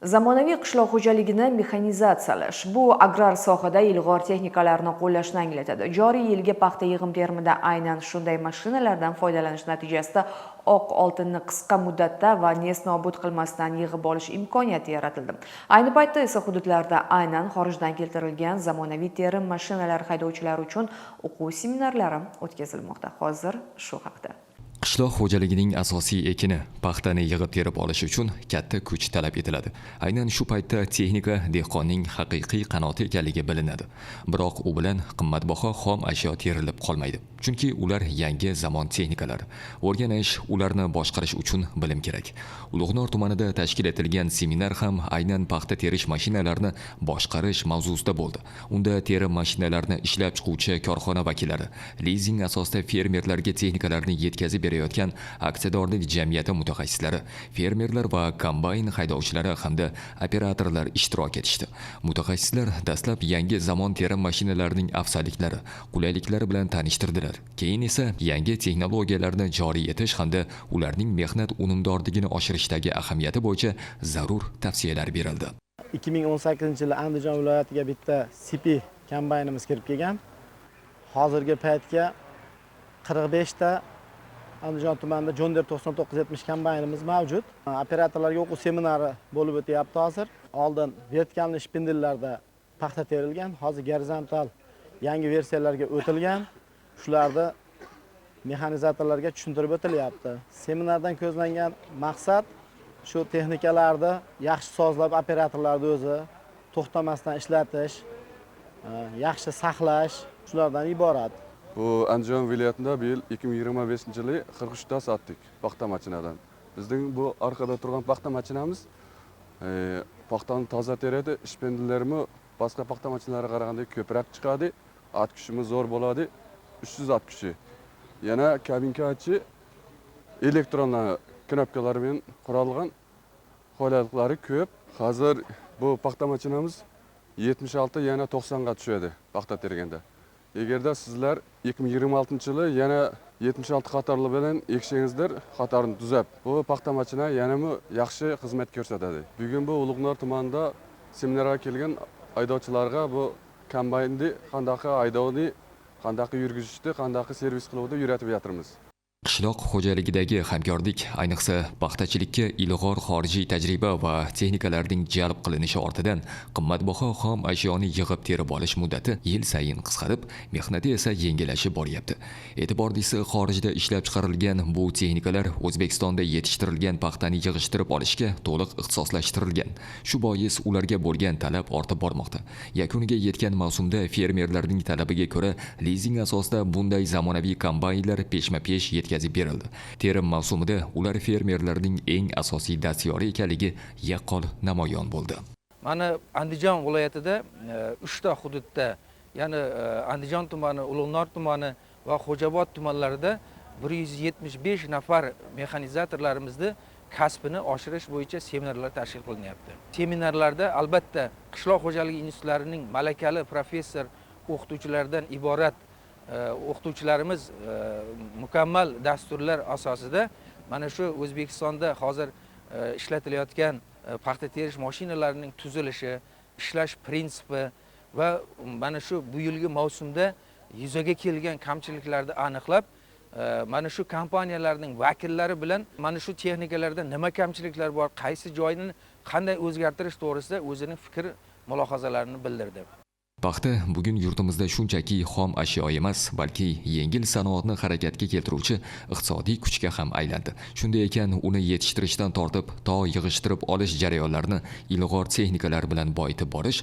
Zamonaviy qishloq xo'jaligini mexanizatsiyalash bu agrar sohada ilg'or texnikalarni qo'llashni anglatadi. Joriy yilgi paxta yig'im terimida aynan shunday mashinalardan foydalanish natijasida oq oltinni qisqa muddatda va nest nobud qilmasdan yig'ib olish imkoniyati yaratildi. Ayni paytda esa hududlarda aynan xorijdan keltirilgan zamonaviy terim mashinalari haydovchilari uchun o'quv seminarlari o'tkazilmoqda. Hozir shu haqida. Qishloq xo'jaligining asosiy ekini paxtani yig'ib terib olish uchun katta kuch talab etiladi. Aynan shu paytda texnika dehqonning haqiqiy qanoti ekanligi bilinadi. Biroq u bilan qimmatbaho xom ashyo terilib qolmaydi. Chunki ular yangi zamon texnikalari. O'rganish, ularni boshqarish uchun bilim kerak. Ulug'nor tumanida tashkil etilgan seminar ham aynan paxta terish mashinalarini boshqarish mavzusida bo'ldi. Unda terim mashinalarini ishlab chiquvchi korxona vakillari, lizing asosida fermerlarga texnikalarni yetkazib berayotgan aksiyadorlik jamiyati mutaxassislari, fermerlar va kombayn haydovchilari hamda operatorlar ishtirok etishdi. Mutaxassislar dastlab yangi zamon terim mashinalarining afzalliklari, qulayliklari bilan tanishtirdilar. Keyin esa yangi texnologiyalarni joriy etish hamda ularning mehnat unumdorligini oshirishdagi ahamiyati bo'yicha zarur tavsiyalar berildi. 2018 yili Andijon viloyatiga bitta CP kombaynimiz kirib kelgan. Hozirgi paytga 45 ta Andijon tumanida John Deere 9970 kombaynimiz mavjud. Operatorlarga o'quv seminari bo'lib o'tyapti hozir. Oldin vertikalniy shpindellarda paxta terilgan, hozir gorizontal yangi versiyalarga o'tilgan. Shularni mexanizatorlarga tushuntirib o'tilyapti. Seminardan ko'zlangan maqsad shu texnikalarni yaxshi sozlab, operatorlarni o'zi to'xtamasdan ishlatish, yaxshi saqlash, shulardan iborat. Bu Andijon viloyatida bu yil 2025 yili 43 ta sotdik paxta mashinadan. Bizning bu orqada turgan paxta mashinamiz paxtani toza teradi, shpindellarimi boshqa paxta mashinalariga qaraganda ko'proq chiqadi, ot kuchimiz zo'r bo'ladi, 300 ot kuchi. Yana kabinka ichi elektron knopkalar bilan quralgan, qulayliklari ko'p. Hozir bu paxta mashinamiz 76, yana 90 ga tushadi paxta terganda. Agarda sizlar 2026 yili yana 76 qatorli bilan eksangizlar, qatorni tuzab, bu paxta mashina yanami yaxshi xizmat ko'rsatadi. Bugun bu Ulug'nor tumanida seminarga kelgan haydovchilarga bu kombaynni qandaqa haydovni, qandaqa yurgizishni, qandaqa servis qiluvni o'rgatib yotirmiz. Qishloq xo'jaligidagi hamkorlik, ayniqsa paxtachilikka ilg'or xorijiy tajriba va texnikalarning jalb qilinishi ortidan qimmatbaho xom ashyoni yig'ib terib olish muddati yil sayin qisqarib, mehnati esa yengillashib boryapti. E'tiborlisi, xorijda ishlab chiqarilgan bu texnikalar O'zbekistonda yetishtirilgan paxtani yig'ishtirib olishga to'liq ixtisoslashtirilgan. Shu bois ularga bo'lgan talab ortib bormoqda. Yakuniga yetgan mavsumda fermerlarning talabiga ko'ra lizing asosida bunday zamonaviy kombaynlar peshma-pesh yetkazib berildi. Terim mavsumida ular fermerlarning eng asosiy dastyori ekanligi yaqqol namoyon bo'ldi. Mana Andijon viloyatida uchta hududda, ya'ni Andijon tumani, Ulug'nor tumani va Xo'jaobod tumanlarida 175 nafar mexanizatorlarimizni kasbini oshirish bo'yicha seminarlar tashkil qilinyapti. Seminarlarda, albatta, qishloq xo'jaligi institutlarining malakali professor o'qituvchilaridan iborat o'qituvchilarimiz mukammal dasturlar asosida mana shu O'zbekistonda hozir ishlatilayotgan paxta terish mashinalarining tuzilishi, ishlash prinsipi va mana shu bu yilgi mavsumda yuzaga kelgan kamchiliklarni aniqlab, mana shu kompaniyalarning vakillari bilan mana shu texnikalarda nima kamchiliklar bor, qaysi joyini qanday o'zgartirish to'g'risida o'zining fikr mulohazalarini bildirdi. Paxta bugun yurtimizda shunchaki xom ashyo emas, balki yengil sanoatni harakatga keltiruvchi iqtisodiy kuchga ham aylandi. Shunday ekan, uni yetishtirishdan tortib to yig'ishtirib olish jarayonlarini ilg'or texnikalar bilan boyitib borish